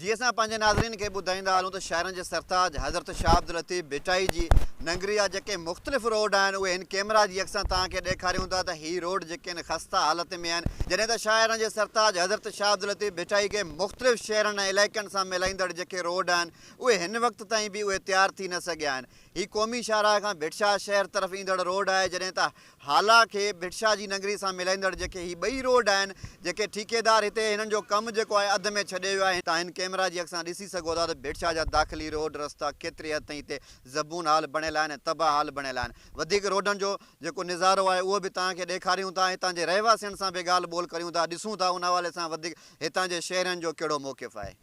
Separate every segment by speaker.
Speaker 1: جي اسان پنهنجي ناظرين کي ٻڌائيندا هلون ته شاعرن جي سرتاج حضرت شاهه عبداللطيف ڀٽائي جي ننگري جا جيڪي مختلف روڊ آهن اهي هن ڪيمرا جي اک سان توهان کي ڏيکاريون ٿا ته هي روڊ جيڪي آهن خسته حالت ۾ آهن جڏهن ته شاعرن جي سرتاج حضرت شاهه عبداللطيف ڀٽائي کي مختلف شهرن ۽ علائقن سان ملائيندڙ جيڪي روڊ آهن اهي هن وقت تائين به اهي تيار ٿي نه سگهيا آهن هي قومي شاهراهه کان ڀٽشاهه شهر طرف ايندڙ روڊ آهي جڏهن ته هالا کي ڀٽشاهه جي ننگري سان ملائيندڙ جيڪي هي ٻئي روڊ آهن جيڪي ٺيڪيدار هتي هنن جو ڪم جيڪو آهي اڌ ۾ ڇڏي ويو آهي تان هن ڪيمرا جي اک سان ڏسي سگهو ٿا ته ڀٽشاهه جا داخلي روڊ رستا ڪيتري حد تائين هتي زبون حال بڻيل آهن ۽ تباهه حال بڻيل آهن وڌيڪ روڊن جو جيڪو نظارو آهي اهو به توهان کي ڏيکاريون ٿا هتان جي رهواسين سان به ڳالهه ٻولهه ڪريون ٿا ڏسون ٿا ان حوالي سان وڌيڪ هتان جي شهرين جو ڪهڙو موقف آهي.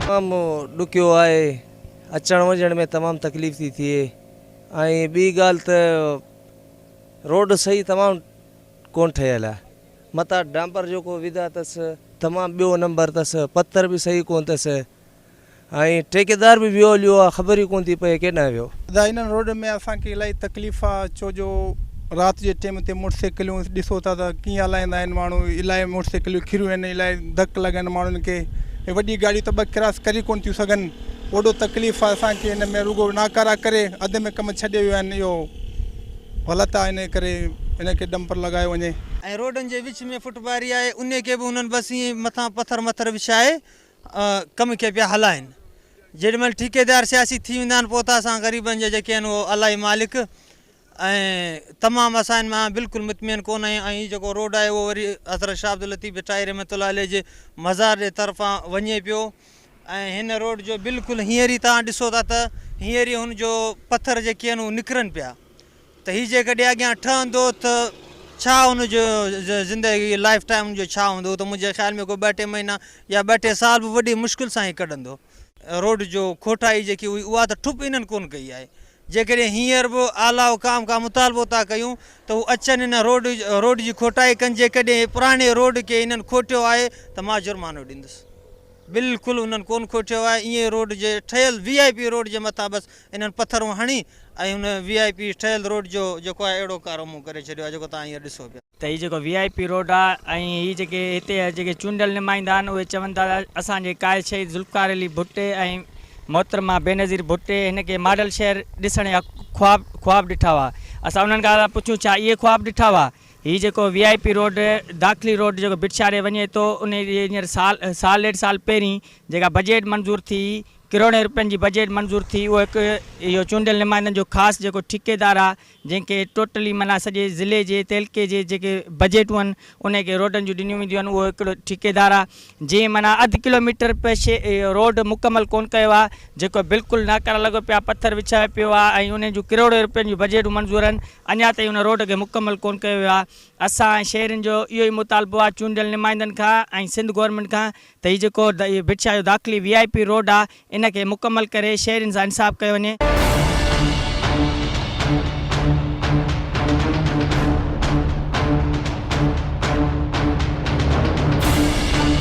Speaker 2: تمام ڏکيو آهي اچڻ وڃڻ ۾ تمام تڪليف ٿي ٿئي ۽ ٻي ڳالهه ته روڊ صحيح تمام ڪون ٺهيل آهي متان ڊامپر جيڪو وڌا اٿس تمام ٻيو نمبر اٿس پٿر به صحيح ڪون اٿس ۽ ٺيڪيدار به ويو هليو آ خبر ئي ڪونه ٿي پئي ڪيڏانهن ويو.
Speaker 3: ادا انهن روڊن ۾ اسان کي الاهي تڪليف آ ڇو جو رات جي ٽيم تي موٽر سائيڪليون ڏسو ٿا ته ڪيئن هلائيندا آهن ماڻهو الاهي موٽر سائيڪليون کريون آهن الاهي ڌڪ لڳن ماڻهن کي ۽ وڏي گاڏيون ته ٻه ڪراس ڪري ڪونه ٿيون سگهن وڏو تڪليف آ اسان کي ان ۾ رڳو ناڪارا ڪري اڌ ۾ ڪم ڇڏي ويو آهن اهو غلط آ ان ڪري ان کي ڊمپر لڳايو وڃي.
Speaker 4: ۽ روڊن جي وچ ۾ فٽ باري آهي انهي کي به انهن بس ائين مٿان پٿر مٿر وڇائي ڪم کي پيا هلائين. جيڏي مهل ٺيڪيدار سياسي ٿي ويندا آهن پوء ته اسان غريبن جا جيڪي آهن اهو الله ئي مالڪ ۽ تمام اسان ان مان بلڪل مطمئن ڪونه آهيون ۽ هي جيڪو روڊ آهي اهو وري حضرت شاهه عبداللطيف ڀٽائي رحمة الله عليه جي مزار جي طرفان وڃي پيو ۽ هن روڊ جو بلڪل هينئر ئي توهان ڏسو ٿا ته هينئر ئي هن جو پٿر جيڪي آهن اهي نڪرن پيا. ته هي جيڪڏهن اڳيان ٺهندو ته ڇا ان جو زندگي لائف ٽائيم ان جو ڇا هوندو ته منهنجي خيال ۾ ڪو ٻه ٽي مهينا يا ٻه ٽي سال به وڏي مشڪل سان هي ڪڍندو. روڊ جو کوٽائي جيڪي هئي اها ته ٺپ انهن ڪونه ڪئي آهي. جيڪڏهن هينئر به اعليٰ حڪام کان مطالبو ٿا ڪيون ته هو اچن ان روڊ روڊ جي کوٽائي ڪن جيڪڏهن پراڻي روڊ کي انهن کوٽيو آهي ته مان جرمانو ڏيندس. بلڪل انهن ڪونه کوٽيو آهي ائين ئي روڊ جي ٺهيل وي آء پي روڊ جي مٿان بس انهن پٿرون هڻي ۽ ان وي آء پي ٺهيل روڊ جو جيڪو آهي اهڙو ڪارو منهن ڪري ڇڏيو آهي جيڪو توهان هينئر ڏسو پيا.
Speaker 5: ته هي جيڪو وي آء پي روڊ آهي ۽ هي جيڪي هتي جا جيڪي چونڊيل نمائندا آهن اهي چون ٿا ته اسان جي قائد شهيد ذوالفقار علي ڀٽي ۽ محترمه بينظير ڀٽي هن کي ماڊل شهر ڏسڻ جا خواب خواب ڏٺا هئا اسان انهن کان ٿا پڇون ڇا اهي خواب ڏٺا هئا هي جيڪو وي آء پي روڊ داخلي روڊ جيڪو ڀٽ شاهه ڏي وڃي ٿو ان جي هينئر سال سال ڏيڍ سال پهرين جيڪا بجيٽ منظور ٿي ڪروڙين روپين جي بجيٽ منظور ٿي اهو هڪ اهو چونڊيل نمائندن جو خاص جيڪو ٺيڪيدار آ جنهن کي ٽوٽلي معنيٰ سڄي ضلعي جي تعلقي جي جيڪي بجيٽون آهن انهي کي روڊن جون ڏنيون وينديون آهن اهو هڪڙو ٺيڪيدار آ جنهن معنيٰ اڌ ڪلو ميٽر پيشي روڊ مڪمل ڪون ڪيو آ جيڪو بلڪل ناڪاره لڳو پيو آ پٿر وڇايو پيو آ ۽ انهي جون ڪروڙين روپين جون بجيٽون منظور آهن اڃا تائين ان روڊ کي مڪمل ڪون ڪيو ويو آ اسان ۽ شهرين جو اهو ئي مطالبو آ چونڊيل نمائندن کان ۽ سنڌ گورنمينٽ کان ته هي جيڪو ڀٽ شاهه جو داخلي وي آء پي روڊ آ ان کي مڪمل ڪري شهرين سان انصاف ڪيو وڃي.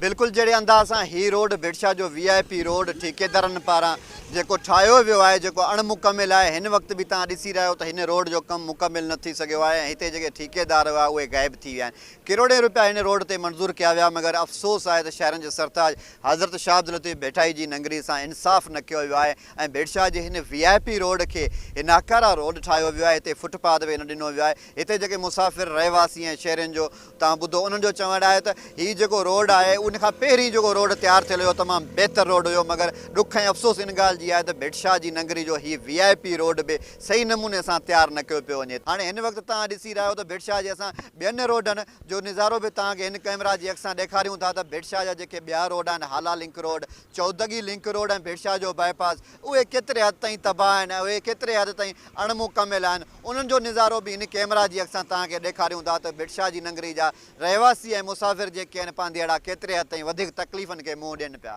Speaker 1: بلڪل جهڙي انداز سان هي روڊ ڀٽ شاهه جو وي آء پي روڊ ٺيڪيدارن پاران جيڪو ٺاهيو ويو آهي جيڪو اڻ مڪمل آهي هن وقت به توهان ڏسي رهيا آهيو ته هن روڊ جو ڪم مڪمل نه ٿي سگهيو آهي ۽ هتي جيڪي ٺيڪيدار هئا اهي غائب ٿي ويا آهن ڪروڙين روپيا هن روڊ تي منظور ڪيا ويا مگر افسوس آهي ته شهرن جي سرتاج حضرت شاهه عبداللطيف ڀٽائي جي ننگري سان انصاف نه ڪيو ويو آهي ۽ ڀٽ شاهه جي هن وي آء پي روڊ کي ناڪاره روڊ ٺاهيو ويو آهي هتي فٽ پاٿ به نه ڏنو ويو آهي هتي جيڪي مسافر رهواسي ۽ شهرين جو توهان ٻڌو انهن جو چوڻ آهي ته هي جيڪو روڊ آهي ان کان پهرين جيڪو روڊ تيار ٿيل هيو تمام بهتر روڊ هيو مگر ڏک ۽ افسوس ان ڳالهه جي آهي ته ڀٽ شاهه جي ننگري جو هي وي آء پي روڊ به صحيح نموني سان تيار نه ڪيو پيو وڃي. هاڻي هن وقت توهان ڏسي رهيا آهيو ته ڀٽ شاهه جي اسان ٻين روڊن جو نظارو به توهان کي هن ڪئميرا جي اک سان ڏيکاريون ٿا ته ڀٽ شاهه جا جيڪي ٻيا روڊ آهن Hala link road, Chowdagi link road ۽ Bhit Shah جو باء پاس اهي ڪيتري حد تائين تباهه آهن ۽ اهي ڪيتري حد تائين اڻ مڪمل آهن انهن جو نظارو به هن ڪئميرا جي اک سان توهان کي ڏيکاريون ٿا ته ڀٽ شاهه جي ننگري جا رهواسي ۽ مسافر جيڪي آهن پانڌيئڙا ڪيتري حد تائين وڌيڪ تڪليفن کي منهن ڏين پيا.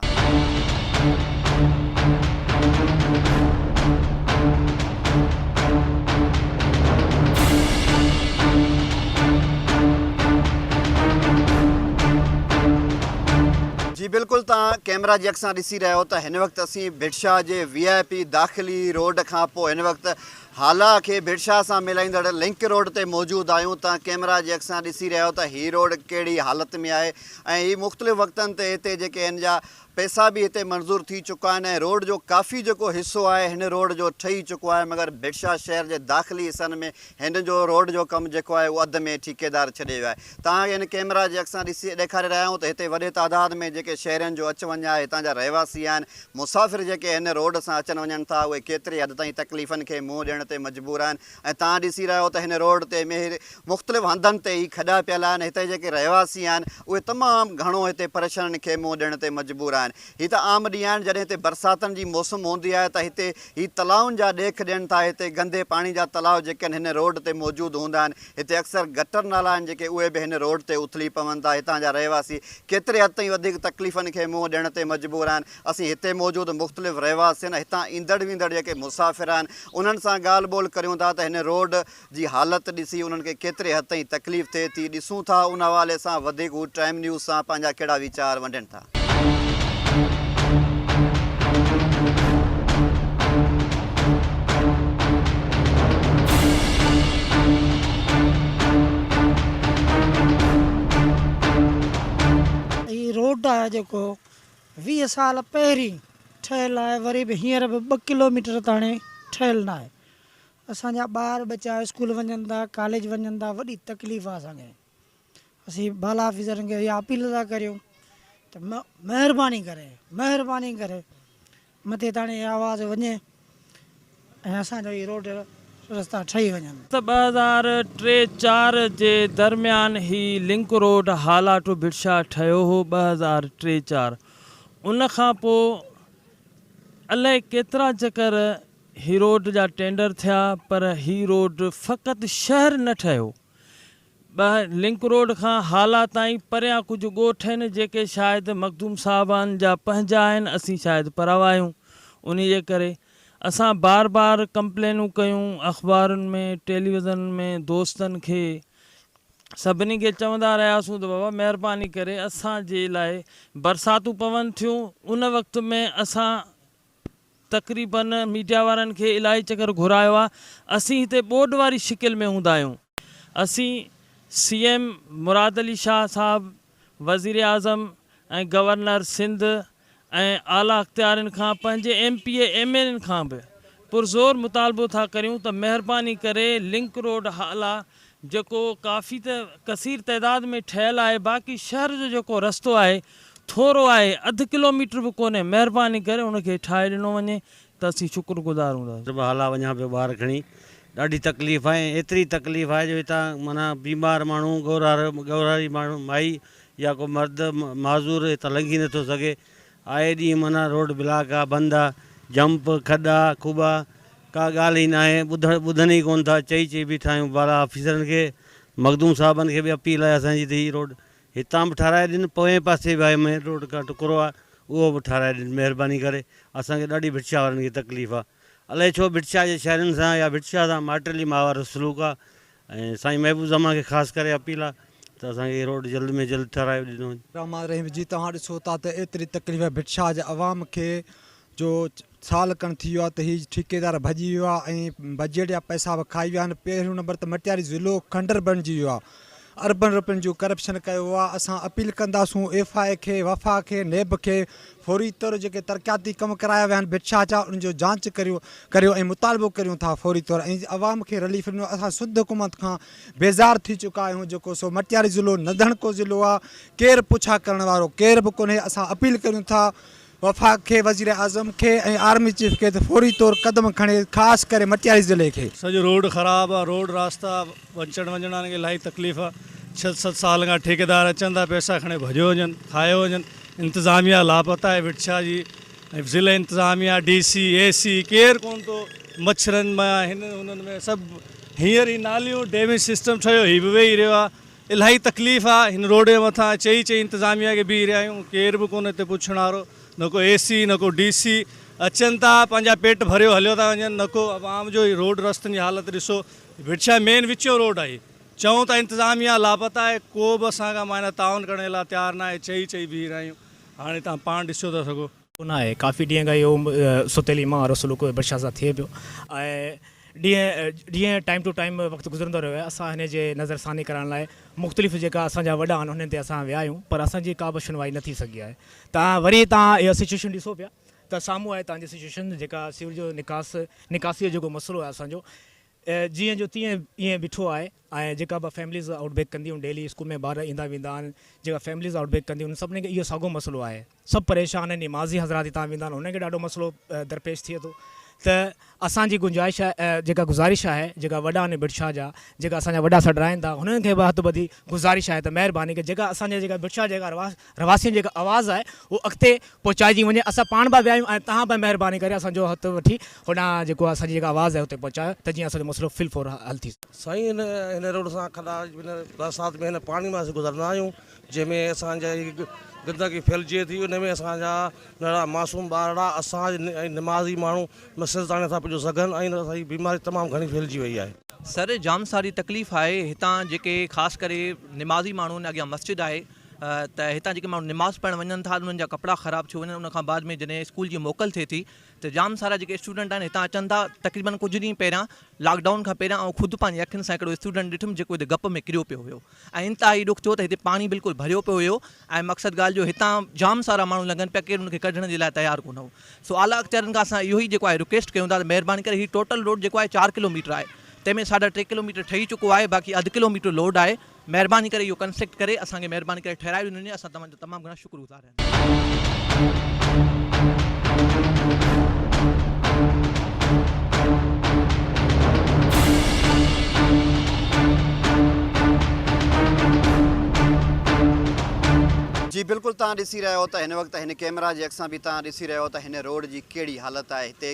Speaker 1: جي بلڪل. بلڪل توهان ڪيمرا جي اک سان ڏسي رهيا آهيو ته هن وقت اسين ڀٽشاهه جي وي آء پي داخلي روڊ کان پوء هن وقت هالا کي ڀٽشاهه سان ملائيندڙ لنڪ روڊ تي موجود آهيون توهان ڪيمرا جي اک سان ڏسي رهيا آهيو ته هي روڊ ڪهڙي حالت ۾ آهي ۽ هي مختلف وقتن تي هتي جيڪي هن جا پئسا به هتي منظور ٿي چڪا آهن ۽ روڊ جو ڪافي جيڪو حصو آهي هن روڊ جو ٺهي چڪو آهي مگر ڀٽشاهه شهر جي داخلي حصن ۾ هن جو روڊ جو ڪم جيڪو آهي اهو اڌ ۾ ٺيڪيدار ڇڏي ويو آهي توهان کي هن ڪيمرا جي اک سان ڏسي ڏيکاري رهيا آهيون ته هتي وڏي تعداد ۾ جيڪي شهرين جو اچ وڃ آهي هتان جا رهواسي آهن مسافر جيڪي هن روڊ سان اچن وڃن ٿا اهي ڪيتري حد تائين تڪليفن کي منهن ڏيڻ تي مجبور آهن ۽ توهان ڏسي رهيا آهيو ته هن روڊ تي مهر مختلف هنڌن تي هي کڏا پيل آهن هتي جيڪي رهواسي آهن اهي تمام گهڻو هتي پريشانين کي منهن ڏيڻ تي مجبور آهن هي ته عام ڏينهن آهن جڏهن هتي برساتن جي موسم هوندي آهي ته هتي هي تلائن جا ڏيک ڏين ٿا هتي گندي پاڻي جا تلاء جيڪي آهن هن روڊ تي موجود هوندا آهن هتي اڪثر گٽر نالا آهن جيڪي اهي به هن روڊ تي اٿلي پون ٿا هتان جا رهواسي ڪيتري حد تائين وڌيڪ تڪليفن کي منهن ڏيڻ تي مجبور آهن اسين هتي موجود مختلف رهواسين هتان ايندڙ ويندڙ جيڪي مسافر آهن انهن سان ڳالهه ٻولهه ڪريون ٿا ته هن روڊ جي حالت ڏسي انهن کي ڪيتري حد تائين تڪليف ٿئي ٿي ڏسون ٿا ان حوالي سان وڌيڪ هو ٽائيم نيوز سان پنهنجا ڪهڙا ويچار ونڊين ٿا.
Speaker 6: هي روڊ آهي جيڪو 20 سال پهرين ٺهيل آهي وري به هينئر به ٻه ڪلوميٽر تاڻي ٺهيل ناهي. اسان جا ٻار ٻچا اسڪول وڃن ٿا ڪاليج وڃن ٿا وڏي تڪليف آ اسان کي اسين بالا آفيسرن کي اها اپيل ٿا ڪريون ته مهرباني ڪري مهرباني ڪري مٿي تاڻي آواز وڃي ۽ اسان جو هي روڊ رستا ٺهي وڃن.
Speaker 7: ته 2003 چار جي درميان هي link road Hala to Bhitshah ٺهيو هو 2003 چار ان کان پوء الائي ڪيترا چڪر هي روڊ جا ٽينڊر ٿيا پر هي روڊ فقط شهر نه ٺهيو. ٻه لنڪ روڊ کان هالا تائين پريان ڪجهه ڳوٺ آهن جيڪي شايد مخدوم صاحبان جا پنهنجا آهن اسين شايد پراوا آهيون انهي جي ڪري اسان بار بار ڪمپلينون ڪيون اخبارن ۾ ٽيليوزن ۾ دوستن کي سڀني کي چوندا رهياسون ته بابا مهرباني ڪري اسان جي لاء برساتون پون ٿيون ان وقت ۾ اسان تقريبن ميڊيا وارن کي الاهي چڪر گهرايو آ اسين هتي ٻوڏ واري شڪل ۾ هوندا آهيون اسين سي ايم مراد علي شاهه صاحب وزير اعظم ۽ گورنر سنڌ ۽ اعليٰ اختيارين کان پنهنجي M P A M N N کان به پرزور مطالبو ٿا ڪريون ته مهرباني ڪري لنڪ روڊ هالا جيڪو ڪافي ته ڪثير تعداد ۾ ٺهيل آهي باقي شهر جو جيڪو رستو آهي ٿورو آهي اڌ ڪلو ميٽر به ڪونهي مهرباني ڪري ان کي ٺاهي ڏنو وڃي ته اسين شڪر گذار هونداسين.
Speaker 8: به هالا وڃان پيو ٻار کڻي ڏاڍي تڪليف آهي ۽ ايتري تڪليف آهي جو هتان معنيٰ بيمار ماڻهو ڳورهارو ڳورهاري ماڻهو مائي يا ڪو مرد معذور هتان لنگهي نٿو سگهي آئي ڏينهن معنيٰ روڊ بلاڪ آ بند آ جمپ کڏا کوٻا ڪا ڳالهه ئي ناهي ٻڌڻ ٻڌن ئي ڪونه ٿا چئي چئي بيٺا آهيون بالا آفيسرن کي مخدوم صاحبن کي به اپيل آهي اسان جي ته هي روڊ هتان به ٺاراهي ڏين پوئين پاسي به آهي مين روڊ کان ٽڪرو آ اهو به ٺاراهي ڏين مهرباني ڪري اسان کي ڏاڍي ڀٽشاهه وارن کي تڪليف آ الائي ڇو ڀٽشاهه جي شهرين سان يا ڀٽشاهه سان ماٽيلي ماء وارو سلوڪ آ ۽ سائين محبوب زمان کي خاص ڪري اپيل آ ته اسان کي هي روڊ جلد ۾ جلد ٺهرائي ڏنو وڃي.
Speaker 9: الرحمان الرحيم جي توهان ڏسو ٿا ته ايتري تڪليف ڀٽ شاهه جي عوام کي جو سال کن ٿي ويو آهي ته هي ٺيڪيدار ڀڄي ويو آهي ۽ بجيٽ جا پئسا به کائي ويا آهن پهريون نمبر ته مٽياري ضلعو کنڊر بڻجي ويو آهي اربن روپين جو ڪرپشن ڪيو ويو آهي اسان اپيل ڪنداسون ايف I اي کي وفا کي نيب کي فوري طور جيڪي ترقياتي ڪم ڪرايا ويا آهن ڀٽ شاهه جا انهن جو جانچ ڪريو ڪريو ۽ مطالبو ڪريون ٿا فوري طور ۽ عوام کي رليف ڏنو اسان سنڌ حڪومت کان بيزار ٿي چڪا آهيون جيڪو سو مٽياري ضلعو نڌڻڪو ضلعو آهي ڪير پڇا ڪرڻ وارو ڪير به ڪونهي اسان اپيل ڪريون ٿا وفاق کي وزير اعظم کي ۽ آرمي چيف کي ته فوري طور قدم کڻي خاص ڪري مٽياري ضلعي کي.
Speaker 10: سڄو روڊ خراب آ روڊ راستا اچڻ وڃڻ وارن کي الاهي تڪليف آ ڇهه ست سال کان ٺيڪيدار اچن ٿا پئسا کڻي ڀڄيو وڃن کايو وڃن انتظاميا لاپتا آهي وٺشا جي ۽ ضلعي انتظاميا ڊي سي اي سي ڪير ڪون ٿو مڇرن مان هن هنن ۾ سڀ هينئر هي ناليون ڊيميج سسٽم ٺهيو هي به ويهي رهيو آ الاهي تڪليف آ هن روڊ جي مٿان چئي چئي انتظاميا کي بيهي رهيا آهيون ڪير به ڪون هتي پڇڻ وارو نه ڪو اي سي نه ڪو ڊي سي اچن ٿا پنهنجا پيٽ ڀريو هليو ٿا وڃن نه ڪو عوام جو هي روڊ رستن جي حالت ڏسو ڀٽشاهه مين وچيون روڊ آهي چئون ٿا انتظاميا لاپتا آهي ڪو به اسان کان معنيٰ تعاون ڪرڻ جي لاء تيار ناهي چئي چئي بيهي رهيا آهيون. هاڻي توهان پاڻ ڏسيو ٿا سگهو.
Speaker 11: ڪونه آهي ڪافي ڏينهن کان اهو ستيلي مان وارو سلوڪ ڀٽ شاهه سان ٿئي پيو ۽ ڏينهن ڏينهن ٽائيم ٽو ٽائيم وقت گذرندو رهيو آهي اسان هن جي نظر ثاني ڪرائڻ لاء مختلف جيڪا اسان جا وڏا آهن انهن تي اسان ويا آهيون پر اسان جي ڪابه شنوائي نه ٿي سگهي آهي تان وري تان اها سچوئيشن ڏسو پيا ته سامهون آهي تان جي سچوئيشن جيڪا سيور جو نڪاس نڪاسي جو جيڪو مسئلو آهي اسان جو جيئن جو تيئن ائين بيٺو آهي ۽ جيڪا به فيمليز آئوٽ بيڪ ڪنديون ڊيلي اسڪول ۾ ٻار ايندا ويندا آهن جيڪا فيمليز آئوٽ بيڪ ڪنديون انهن سڀني کي اهو ساڳو مسئلو آهي سڀ پريشان آهن نمازي حضرات هتان ويندا آهن انهن کي ڏاڍو مسئلو درپيش ٿئي ٿو ته اسان جي گنجائش آهي جيڪا گذارش آهي جيڪا وڏا آهن ڀٽ شاهه جا جيڪا اسان جا وڏا سڏرائن ٿا انهن کي به هٿ ٻڌي گذارش آهي ته مهرباني ڪري جيڪا اسان جا جيڪا ڀٽ شاهه جيڪا رهواسين جو جيڪا آواز آهي اهو اڳتي پهچائجي وڃي اسان پاڻ به ويا آهيون ۽ توهان به مهرباني ڪري اسان جو هٿ وٺي هوڏانهن جيڪو اسان جي جيڪا آواز آهي اتي پهچايو ته جيئن اسان جو مسئلو في الفور حل ٿي سگهي.
Speaker 12: سائين هن هن روڊ سان کڏا هن برسات ۾ هن پاڻي مان اسين گذرندا آهيون جنهن ۾ اسان جا هي گندگي ڦهلجي ٿي ان ۾ اسان جا ننڍڙا معصوم ٻارڙا اسان ۽ نمازي ماڻهو مسجد تاڻي نٿا پڄي سگهن ۽ اسان جي بيماري تمام گهڻي ڦهلجي وئي آهي.
Speaker 13: سر جام ساري تڪليف آهي هتان جيڪي خاص ڪري نمازي ماڻهو آهن اڳيان مسجد آهي ته هتان جيڪي ماڻهو نماز پڙهڻ وڃن ٿا انهن جا ڪپڙا خراب ٿيو وڃن ان کان بعد ۾ جڏهن اسڪول جي موڪل ٿئي ٿي ته جام سارا جيڪي اسٽوڊنٽ آهن هتان اچن ٿا تقريبن ڪجهه ڏينهن پهريان لاڪ ڊائون کان پهريان آئون خود پنهنجي اکين سان هڪڙو اسٽوڊنٽ ڏٺم جيڪو هتي گپ ۾ ڪريو پيو هيو ۽ انتهائي ڏک ٿيو ته هتي پاڻي بلڪل ڀريو پيو هيو ۽ مقصد ڳالهه جو هتان جام سارا ماڻهو لنگهن پيا ڪير ان کي ڪڍڻ جي لاء تيار ڪونه هو سو اعليٰ اختيارين کان اسان اهو ئي جيڪو آهي رڪويسٽ ڪيون ٿا ته مهرباني ڪري هي ٽوٽل روڊ جيڪو آهي چار ڪلو ميٽر آهي تنهن ۾ ساڍا ٽي ڪلو ميٽر ٺهي چڪو آهي باقي اڌ ڪلو ميٽر لوڊ آهي مهرباني ڪري اهو ڪنسٽرڪٽ ڪري اسان کي مهرباني ڪري ٺهرائي ڏنو وڃي اسان توهان جا تمام گهڻا شڪر گذار آهيون.
Speaker 1: جي بلڪل توهان ڏسي رهيا آهيو ته هن وقت هن ڪيمرا جي اک سان به توهان ڏسي رهيا آهيو ته هن روڊ جي ڪهڙي حالت آهي هتي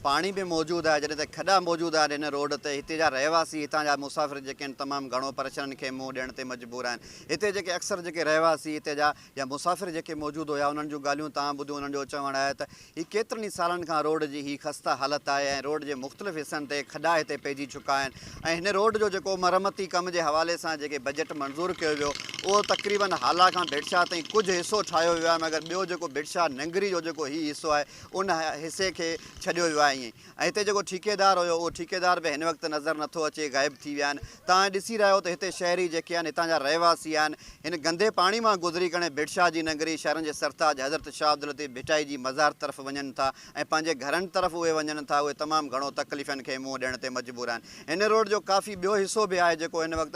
Speaker 1: پاڻي به موجود آهي جڏهن ته کڏا موجود آهن هن روڊ تي هتي جا رهواسي هتان جا مسافر جيڪي آهن تمام گهڻو پريشانين کي منهن ڏيڻ تي مجبور آهن هتي جيڪي اڪثر جيڪي رهواسي هتي جا يا مسافر جيڪي موجود هيا انهن جون ڳالهيون توهان ٻڌيون انهن جو چوڻ آهي ته هي ڪيترن ئي سالن کان روڊ جي هي خسته حالت آهي ۽ روڊ جي مختلف حصن تي کڏا هتي پئجي چڪا آهن ۽ هن روڊ جو جيڪو مرمتي ڪم جي حوالي سان جيڪي بجيٽ منظور ڪيو ويو اهو تقريبن هالا کان ڀٽشاهه تائين ڪجهه حصو ٺاهيو ويو آهي مگر ٻيو جيڪو ڀٽشاهه ننگري جو جيڪو هي حصو آهي ان حصي کي ڇڏيو ويو آهي ائين ۽ هتي جيڪو ٺيڪيدار هيو اهو ٺيڪيدار به هن وقت نظر نٿو اچي غائب ٿي ويا آهن توهان ڏسي رهيا آهيو ته هتي شهري جيڪي آهن هتان جا رهواسي آهن هن گندي پاڻي مان گذري ڪري ڀٽ شاهه جي ننگري شهرن جي سرتاج حضرت شاهه عبداللطيف ڀٽائي جي مزار طرف وڃن ٿا ۽ پنهنجي گهرن طرف اهي وڃن ٿا اهي تمام گهڻو تڪليفن کي منهن ڏيڻ تي مجبور آهن هن روڊ جو ڪافي ٻيو حصو به آهي جيڪو هن وقت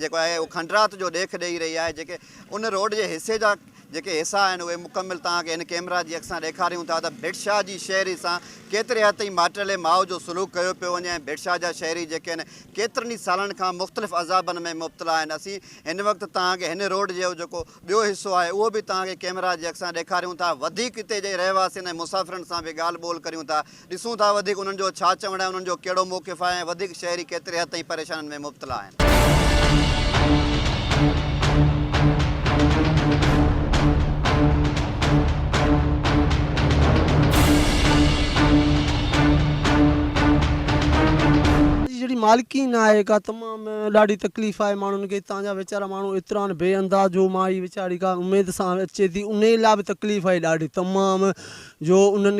Speaker 1: جيڪو آهي اهو کنڊرات جو ڏيک ڏئي رهي آهي جيڪي ان روڊ جي حصي جا جيڪي حصا آهن اهي مڪمل توهان کي هن ڪيمرا جي اک سان ڏيکاريون ٿا ته ڀٽ شاهه جي شهري سان ڪيتري حد تائين ماٽيلي ماء جو سلوڪ ڪيو پيو وڃي ۽ ڀٽ شاهه جا شهري جيڪي آهن ڪيترن ئي سالن کان مختلف عذابن ۾ مبتلا آهن اسين هن وقت توهان کي هن روڊ جو جيڪو ٻيو حصو آهي اهو به توهان کي ڪيمرا جي اک سان ڏيکاريون ٿا وڌيڪ هتي جي رهواسين ۽ مسافرن سان به ڳالهه ٻولهه ڪريون ٿا ڏسون ٿا وڌيڪ انهن جو ڇا چوڻ آهي انهن جو ڪهڙو موقف آهي ۽ وڌيڪ شهري ڪيتري حد تائين پريشانين ۾ مبتلا آهن.
Speaker 14: جي جهڙي مالڪي نه آهي ڪا تمام ڏاڍي تڪليف آهي ماڻهن کي هتان جا ويچارا ماڻهو ايترا آهن بي انداز جو مائي ويچاري ڪا اميد سان اچي ٿي انهي لاء به تڪليف آهي ڏاڍي تمام جو انهن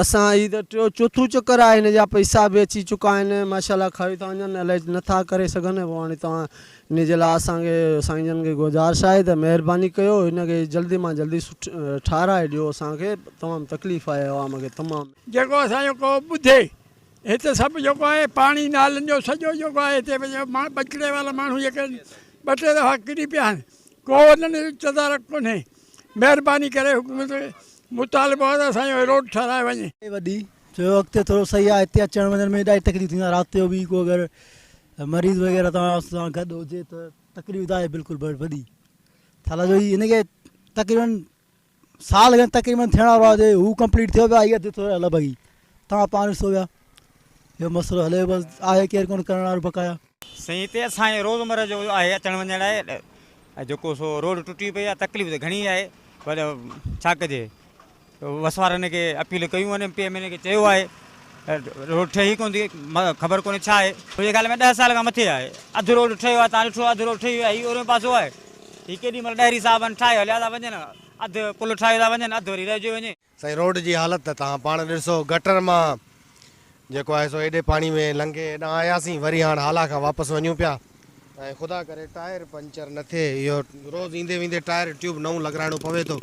Speaker 14: اسان هي ته ٽيو چوٿون چڪر آهي هن جا پئسا به اچي چڪا آهن ماشاءالله کائي ٿا وڃن الائي نه ٿا ڪري سگهن پوء هاڻي توهان ان جي لاء اسان کي سائين جن کي گذارش آهي ته مهرباني ڪيو هن کي جلدي مان جلدي ٺاهرائي ڏيو اسان کي تمام تڪليف آهي عوام کي تمام.
Speaker 15: جيڪو اسان جو ڪو ٻڌي هت سڀ جيڪو آهي پاڻي نالن جو سڄو جيڪو آهي هتي ٻچڙي وارا ماڻهو جيڪي آهن ٻه ٽي دفعا ڪري پيا آهن ڪو انهن جو تدارڪ ڪونهي مهرباني ڪري حڪومت کي مطالبو آهي ته اسان جو هي روڊ ٺهرايو وڃي.
Speaker 16: وڏي چيو اڳتي ٿورو صحيح آهي هتي اچڻ وڃڻ ۾ ڏاڍي تڪليف ٿيندي آهي رات جو به ڪو اگر مريض وغيره توهان سان گڏ هجي ته تڪليف ته آهي بلڪل وڏي ڇا لاء جو هي هن کي تقريبن سال کن تقريبن ٿيڻ وارو آهي هو ڪمپليٽ ٿيو پيو آهي هي اڌ ٿيو آهي لڳ ڀڳ توهان پاڻ ڏسو پيا اهو مسئلو هلي بس آهي ڪير ڪونه ڪرڻ وارو بقايا.
Speaker 17: سائين هتي اسان جو روزمره جو آهي اچڻ وڃڻ آهي ۽ جيڪو سو روڊ ٽٽي پئي آهي تڪليف ته گهڻي آهي پر ڇا ڪجي وس وارن کي اپيل ڪيون آهن ايم پي ايم اين کي چيو آهي روڊ ٺهي ڪونه ٿي خبر ڪونهي ڇا آهي منهنجي خيال ۾ ڏهه سال کان مٿي آهي اڌ روڊ ٺهيو آهي تان ڏٺو اڌ روڊ ٺهي ويو آهي هي اوريون پاسو آهي هي ڪيڏي مهل ڏهري صاحبن ٺاهي هليا ٿا وڃن. اڌ پل ٺاهي ٿا وڃن اڌ وري رهجيو وڃي.
Speaker 18: سائين روڊ جي حالت ته توهان پاڻ ڏسو گٽر مان جيڪو آهي سو ايڏي پاڻي ۾ لنگهي هيڏانهن آياسين وري هاڻ هالا کان واپس وڃون پيا ۽ خدا ڪري ٽائر پنچر نه ٿئي اهو روز ايندي ويندي ٽائر ٽيوب نئون لڳرائڻو پوي ٿو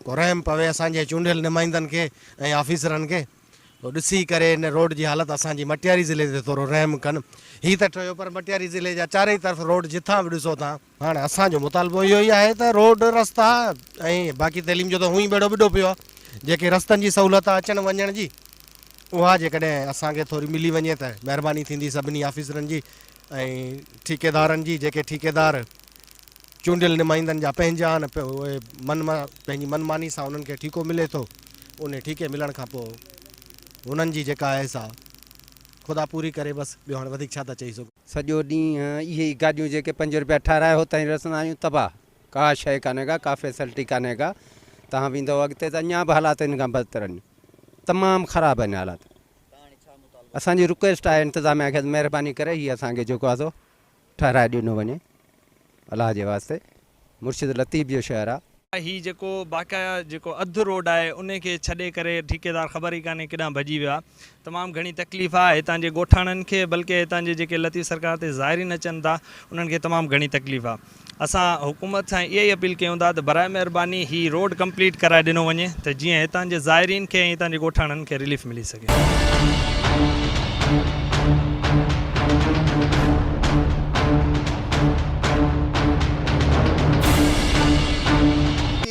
Speaker 18: ڪو رحم پوي اسان جي چونڊيل نمائندن کي ۽ آفيسرن کي سو ڏسي ڪري هن روڊ جي حالت اسان جي مٽياري ضلعي تي ٿورو رحم ڪن هي ته ٺهيو پر مٽياري ضلعي جا چارئي طرف روڊ جتان به ڏسو تان هاڻ اسان جو مطالبو اهو ئي آهي ته روڊ رستا ۽ باقي تعليم جو ته هونئن ئي ٻيڙو ٻڏو پيو آهي جيڪي رستن جي سهولت آهي اچڻ وڃڻ جي اها جيڪڏهن اسان کي ٿوري ملي وڃي ته مهرباني ٿيندي سڀني آفيسرن جي ۽ ٺيڪيدارن جي جيڪي ٺيڪيدار چونڊيل نمائندن جا پنهنجا آهن اهي من پنهنجي من ماني سان انهن کي ٺيڪو ملي ٿو ان ٺيڪي ملڻ کان پوء انهن جي جيڪا آهي سا خدا پوري ڪري بس ٻيو هاڻي وڌيڪ ڇا ٿا چئي سگهون.
Speaker 19: سڄو ڏينهن اهي ئي گاڏيون جيڪي پنج روپيا ٺهرائي هتان ئي رسندا آهيون تباهه ڪا شيء ڪانهي ڪا ڪا فيسلٽي ڪانهي ڪا توهان ويندؤ اڳتي ته اڃا به حالات ان کان بدتر آهن تمام خراب آهن حالات اسان جي رڪويسٽ آهي انتظاميا کي ته مهرباني ڪري هي اسان کي جيڪو آهي سو ٺهرائي ڏنو وڃي الله جي واسطي مرشد لطيف جو شهر آ.
Speaker 7: هي جيڪو باقاعده جيڪو اڌ روڊ آهي انهي کي ڇڏي ڪري ٺيڪيدار خبر ئي ڪانهي ڪيڏانهن ڀڄي ويو آهي تمام گهڻي تڪليف آهي هتان جي ڳوٺاڻن کي بلڪه هتان جي جيڪي لطيف سرڪار تي زائرين اچن ٿا انهن کي تمام گهڻي تڪليف آهي اسان حڪومت سان اها ئي اپيل ڪيون ٿا ته برائي مهرباني هي روڊ ڪمپليٽ ڪرائي ڏنو وڃي ته جيئن هتان جي زائرين کي ۽ هتان جي ڳوٺاڻن کي رليف ملي سگهي.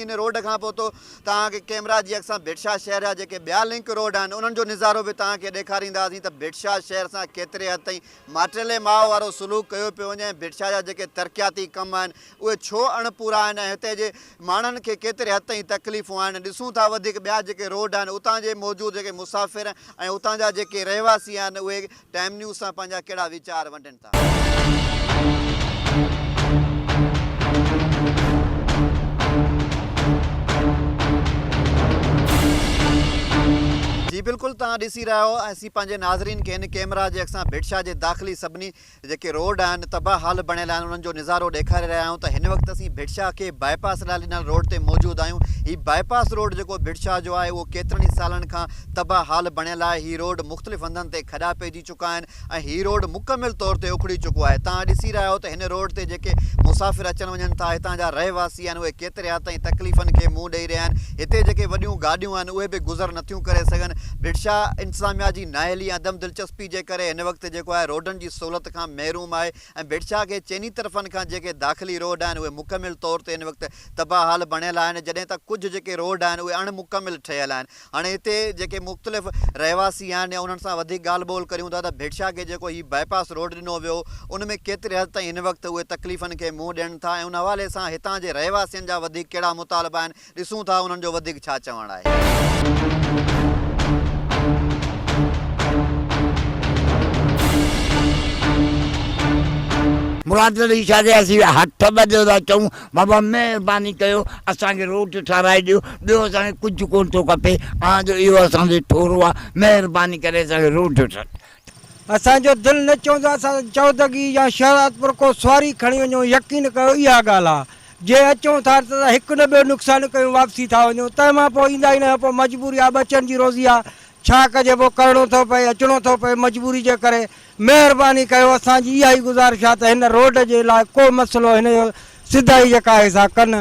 Speaker 1: هن روڊ کان پوء توهان کي ڪيمرا جي اک سان ڀٽشاهه شهر جا جيڪي ٻيا لنڪ روڊ آهن انهن جو نظارو به توهان کي ڏيکارينداسين ته ڀٽشاهه شهر سان ڪيتري حد تائين ماٽيلي ماء وارو سلوڪ ڪيو پيو وڃي ۽ ڀٽشاهه جا جيڪي ترقياتي ڪم آهن اهي ڇو اڻ پورا آهن ۽ هتي جي ماڻهن کي ڪيتري حد تائين تڪليفون آهن ڏسون ٿا وڌيڪ ٻيا جيڪي روڊ آهن اتان جي موجود جيڪي مسافر ۽ اتان جا جيڪي رهواسي آهن اهي ٽائيم نيوز سان پنهنجا ڪهڙا ويچار ونڊين ٿا. جي بلڪل توهان ڏسي رهيا آهيو ۽ اسين پنهنجي ناظرين کي هن ڪيمرا جي اڳسان ڀٽ شاهه جي داخلي سڀني جيڪي روڊ آهن تباهه حال بڻيل آهن انهن جو نظارو ڏيکاري رهيا آهيون ته هن وقت اسين ڀٽ شاهه کي باء پاس لاء ڏنل روڊ تي موجود آهيون هي باء پاس روڊ جيڪو ڀٽ شاهه جو آهي اهو ڪيترن ئي سالن کان تباهه حال بڻيل آهي هي روڊ مختلف هنڌن تي کڏا پئجي چڪا آهن ۽ هي روڊ مڪمل طور تي اکڙي چڪو آهي توهان ڏسي رهيا آهيو ته هن روڊ تي جيڪي مسافر اچن وڃن ٿا هتان جا رهواسي آهن اهي ڪيتري حد تائين تڪليفن کي منهن ڏئي رهيا آهن هتي جيڪي وڏيون گاڏيون آهن اهي به گذر نٿيون ڪري سگهن ڀٽ شاهه انتظاميا جي نااهلي ۽ عدم دلچسپي پي جي ڪري هن وقت جيڪو آهي روڊن جي سهولت کان محروم آهي ۽ ڀٽشاهه کي چئني طرفن کان جيڪي داخلي روڊ آهن اهي مڪمل طور تي هن وقت تباهه حال بڻيل آهن جڏهن ته ڪجهه جيڪي روڊ آهن اهي اڻ مڪمل ٺهيل آهن هاڻي هتي جيڪي مختلف رهواسي آهن يا انهن سان وڌيڪ ڳالهه ٻولهه ڪريون ٿا ته ڀٽشاهه کي جيڪو هي باء پاس روڊ ڏنو ويو ان ۾ ڪيتري حد تائين هن وقت اهي تڪليفن کي منهن ڏين ٿا ۽ ان حوالي سان هتان جي رهواسين جا وڌيڪ ڪهڙا مطالبا آهن ڏسون ٿا انهن جو وڌيڪ ڇا چوڻ آهي.
Speaker 20: مراد علي شاهه کي اسين هٿ ٻڌيو ٿا چئون بابا مهرباني ڪيو اسان کي روڊ ٺهرائي ڏيو ٻيو اسان کي ڪجهه ڪونه ٿو کپي اوهان جو اهو اسان تي ٿورو آهي مهرباني ڪري اسان کي روڊ ٺهرائي
Speaker 21: اسان جو دل نه چوندو آهي اسان چودڳي يا شهدادپور ڪو سواري کڻي وڃون يقين ڪيو اها ڳالهه آهي جي اچون ٿا ته هڪ نه ٻيو نقصان ڪيون واپسي ٿا وڃون تنهن مان پوء ايندا ئي نه آهيون پوء مجبوري آهي ٻچن جي روزي آهي ڇا ڪجي پوء ڪرڻو ٿو پئي اچڻو ٿو پئي مجبوري جي ڪري مهرباني ڪيو اسان جي اها ئي گذارش آهي ته هن روڊ جي لاء ڪو مسئلو هن جو سڌائي جيڪا آهي سا ڪن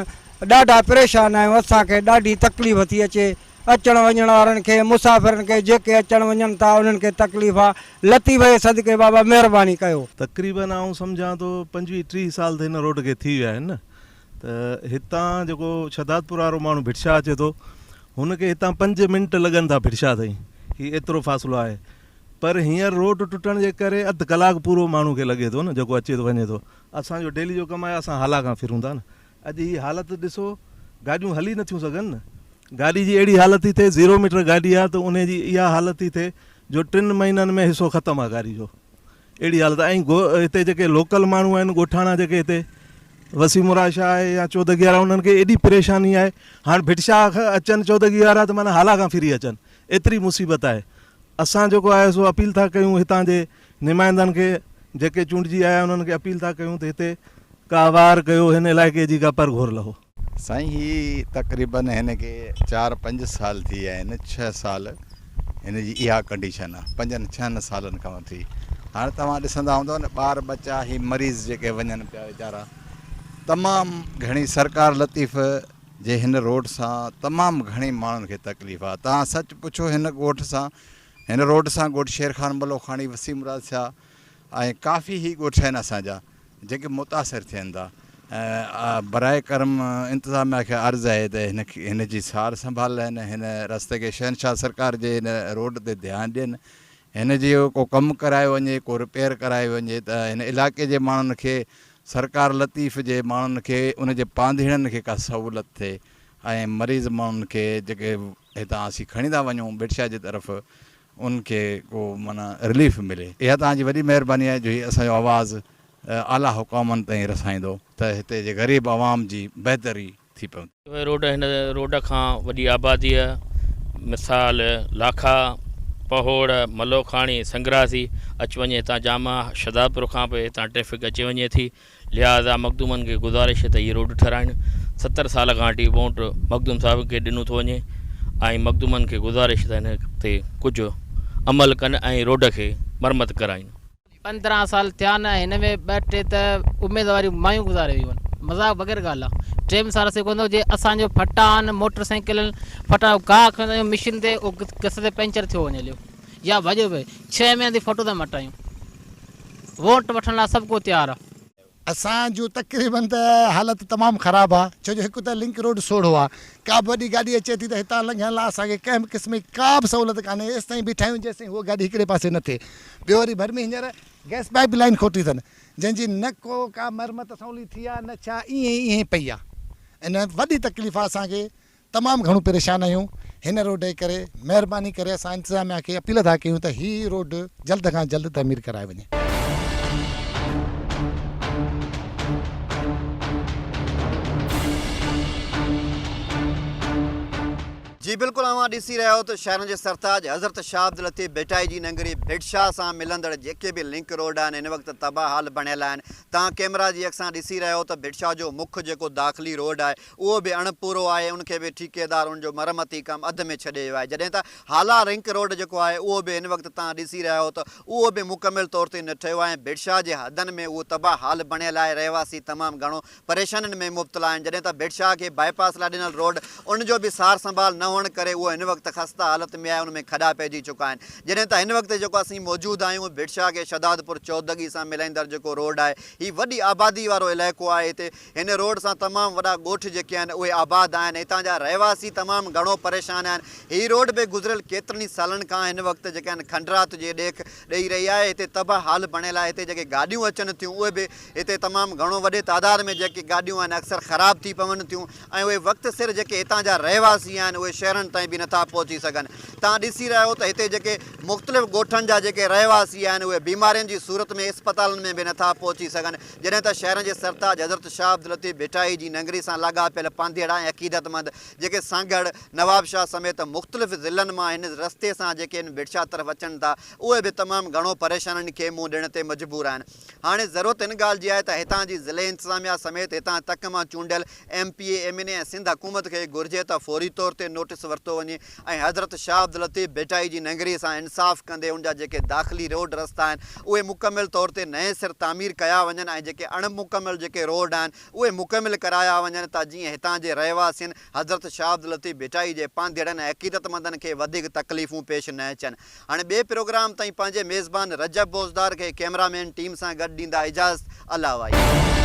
Speaker 21: ڏاڍا پريشان آهيون اسان کي ڏاڍي تڪليف ٿي اچي اچڻ وڃڻ وارن کي مسافرن کي جيڪي اچڻ وڃن ٿا انهن کي تڪليف آ لطيف جي صدقي بابا مهرباني ڪيو.
Speaker 22: تقريبن آئون سمجهان ٿو 25 30 سال ته هن روڊ کي ٿي ويا آهن نه ته هتان جيڪو شھدادپور وارو ماڻهو ڀٽشاهه اچي ٿو هن کي هتان پنج منٽ لڳن ٿا ڀٽشاهه تائين هي ايترو فاصلو آهي پر هينئر روڊ ٽٽڻ جي ڪري اڌ ڪلاڪ پورو ماڻهو کي لڳي ٿو نه جيڪو اچي ٿو وڃي ٿو اسان جو ڊيلي جو ڪم آهي اسان هالا کان ڦرون ٿا نه اڄ هي حالت ڏسو گاڏيون هلي نٿيون سگهن نه گاڏي جي اهڙي حالت ٿي ٿئي زيرو ميٽر گاڏي آ ته انهي جي اها حالت ٿي ٿئي جو ٽن مهينن ۾ حصو ختم آ گاڏي جو اهڙي حالت آ ۽ هتي جيڪي لوڪل ماڻهو آهن ڳوٺاڻا جيڪي هتي وسيم مراد شاهه آهي يا چودڳي وارا انهن کي ايڏي پريشاني آهي هاڻ ڀٽ شاهه کان اچن چودڳي وارا ته معنيٰ هالا کان ڦري اچن ايتري مصيبت آهي اسان جيڪو آهي سو اپيل ٿا ڪيون هتان جي نمائندن کي جيڪي چونڊجي آيا انهن کي اپيل ٿا ڪيون ته هتي ڪا واهر ڪيو هن علائقي جي ڪا پرگهور لهو.
Speaker 2: سائين هي تقريبن هن کي چار پنج سال ٿي ويا آهن ڇهه سال هن جي اها ڪنڊيشن آهي پنجن ڇهن سالن کان وٺي هاڻي توهان ڏسندا هوندؤ نه ٻار ٻچا هي مريض جيڪي وڃن پيا ويچارا تمام گهڻي سرڪار لطيف جي هن روڊ سان تمام گهڻي ماڻهن کي تڪليف آهي توهان سچ پڇو هن ڳوٺ سان هن روڊ سان ڳوٺ شير خان ملوکاڻي وسيم مراد شاهه ۽ ڪافي هي ڳوٺ آهن اسان جا جيڪي متاثر ٿين ٿا براء ڪرم انتظاميا کي عرض آهي ته هن هن جي سار سنڀال لهن هن رستي کي شهنشاهه سرڪار جي هن روڊ تي ڌيان ڏين هن جي ڪو ڪم ڪرايو وڃي ڪو رپيئر ڪرايو وڃي ته هن علائقي جي ماڻهن کي سرڪار لطيف جي ماڻهن کي ان جي پانڌيئڙن کي ڪا سهولت ٿئي ۽ مريض ماڻهن کي جيڪي هتان اسين کڻي ٿا وڃون ڀٽ شاهه جي طرف ان کي ڪو معنيٰ رليف ملي. اها توهان جي وڏي مهرباني آهي جو هي اسان جو آواز اعليٰ حڪامن تائين رسائيندو ته هتي جي غريب عوام جي بهتري ٿي پوندي.
Speaker 3: اهي روڊ هن روڊ کان وڏي آباديء مثال لاکا، پهوڙ، ملوکاڻي، سنگراسي اچ وڃ هتان جامع شھدادپور کان به هتان ٽريفڪ اچي وڃي ٿي لهٰذا مخدومن کي گذارش ته هي روڊ ٺهرائين. 70 سال کان وٺي ووٽ مخدوم صاحب کي ڏنو ٿو وڃي ۽ مخدومن کي گذارش ته هن تي ڪجهه عمل ڪن ۽ روڊ کي مرمت ڪرائين.
Speaker 23: 15 سال ٿيا آهن ۽ هن ۾ ٻه ٽي ته اميد واريون مايون گذاري ويون آهن. مذاق بغير ڳالهه آهي. ٽيم سال اسين ڪونه جي اسان جو ڦٽا آهن موٽر سائيڪلن ڦٽا گاهه کڻندا آهيون مشين تي اهو گس تي پنچر ٿيو وڃي هليو يا ڀڄيو پئي ڇهه مهينا ٿي ڦٽو ٿا مٽايون. ووٽ وٺڻ لاء سڀ ڪو تيار آ.
Speaker 24: اسان جو تقريبن ته حالت تمام خراب آ ڇو جو هڪ ته لنڪ روڊ سوڙهو آ ڪا به وڏي گاڏي اچي ٿي ته هتان لنگهڻ لاء اسان کي ڪنهن به قسم جي ڪا به سهولت ڪانهي ايستائين بيٺا آهيون جيستائين هوء گاڏي هڪڙي پاسي نه ٿئي ٻيو وري ڀر ۾ هينئر گئس پائيپ لائين کوٽي اٿن جنهن جي نه ڪو ڪا مرمت سولي ٿي آ نه ڇا ائين ئي ائين پئي آ ان وڏي تڪليف آ اسان کي تمام گهڻو پريشان آهيون هن روڊ جي ڪري مهرباني ڪري اسان انتظاميا کي اپيل ٿا ڪيون ته هي روڊ جلد کان جلد تعمير ڪرايو وڃي.
Speaker 1: جي بلڪل اوهان ڏسي رهيا آهيو ته شهرن جي سرتاج حضرت شاهه عبداللطيف ڀٽائي جي ننگري ڀٽ شاهه سان ملندڙ جيڪي به لنڪ روڊ آهن هن وقت تباهه حال بڻيل آهن توهان ڪيمرا جي اک سان ڏسي رهيا آهيو ته ڀٽ شاهه جو مک جيڪو داخلي روڊ آهي اهو به اڻ پورو آهي ان کي به ٺيڪيدار ان جو مرمتي ڪم اڌ ۾ ڇڏي ويو آهي جڏهن ته هالا رنڪ روڊ جيڪو آهي اهو به هن وقت توهان ڏسي رهيا آهيو ته اهو به مڪمل طور تي نه ٺهيو آهي ۽ ڀٽشاهه جي حدن ۾ اهو تباهه حال بڻيل آهي رهواسي تمام گهڻو پريشانين ۾ مبتلا آهن جڏهن ته ڀٽشاهه کي بائي پاس لاء ڏنل روڊ ان جو به سار سنڀال نه هئڻ ڪري اهو هن وقت خسته حالت ۾ آهي ان ۾ کڏا پئجي چڪا آهن جڏهن ته هن وقت جيڪو اسين موجود آهيون ڀٽشاهه کي شهدادپور چودڳي سان ملائيندڙ جيڪو روڊ آهي هي وڏي آبادي وارو علائقو آهي هتي هن روڊ سان تمام وڏا ڳوٺ جيڪي آهن اهي آباد آهن هتان جا رهواسي تمام گهڻو پريشان آهن هي روڊ به گذريل ڪيترن ئي سالن کان هن وقت جيڪي آهن کنڊرات جي ڏيک ڏئي رهي آهي هتي تباهه حال بڻيل آهي هتي جيڪي گاڏيون اچن ٿيون اهي به هتي تمام گهڻو وڏي تعداد ۾ جيڪي گاڏيون آهن اڪثر خراب ٿي پون ٿيون ۽ اهي وقت سر جيڪي هتان جا رهواسي آهن اهي شهرن تائين به نٿا پهچي سگهن توهان ڏسي رهيا آهيو ته هتي جيڪي مختلف ڳوٺن جا جيڪي رهواسي آهن اهي بيمارين جي صورت ۾ اسپتالن ۾ به نٿا پهچي سگهن جڏهن ته شهر جي سرتاج حضرت شاهه عبداللطيف ڀٽائي جي ننگري سان لاڳاپيل پانڌيئڙا ۽ عقيدتمند جيڪي سانگهڙ، نوابشاهه سميت مختلف ضلعن مان هن رستي سان جيڪي هن ڀٽشاهه طرف اچن ٿا اهي به تمام گهڻو پريشانين کي منهن ڏيڻ تي مجبور آهن. هاڻي ضرورت هن ڳالهه جي آهي ته هتان جي ضلعي انتظاميا سميت هتان تڪ مان چونڊيل M P A, M N A ۽ Sindh حڪومت کي گهرجي ته فوري طور تي نوٽيس ورتو وڃي ۽ حضرت شاهه عبداللطيف ڀٽائي جي ننگري سان انصاف ڪندي ان جا جيڪي داخلي روڊ رستا آهن اهي مڪمل طور تي نئين سر تعمير ڪيا وڃن ۽ جيڪي اڻ مڪمل جيڪي روڊ آهن اهي مڪمل ڪرايا وڃن ته جيئن هتان جي رهواسين حضرت شاهه عبداللطيف ڀٽائي جي پانڌيئڙن ۽ عقيدتمندن کي وڌيڪ تڪليفون پيش نه اچن. هاڻي ٻئي پروگرام تائين پنهنجي ميزبان رجب بوزدار کي ڪئميرا مين ٽيم سان گڏ ڏيندا اجازت الله وائي.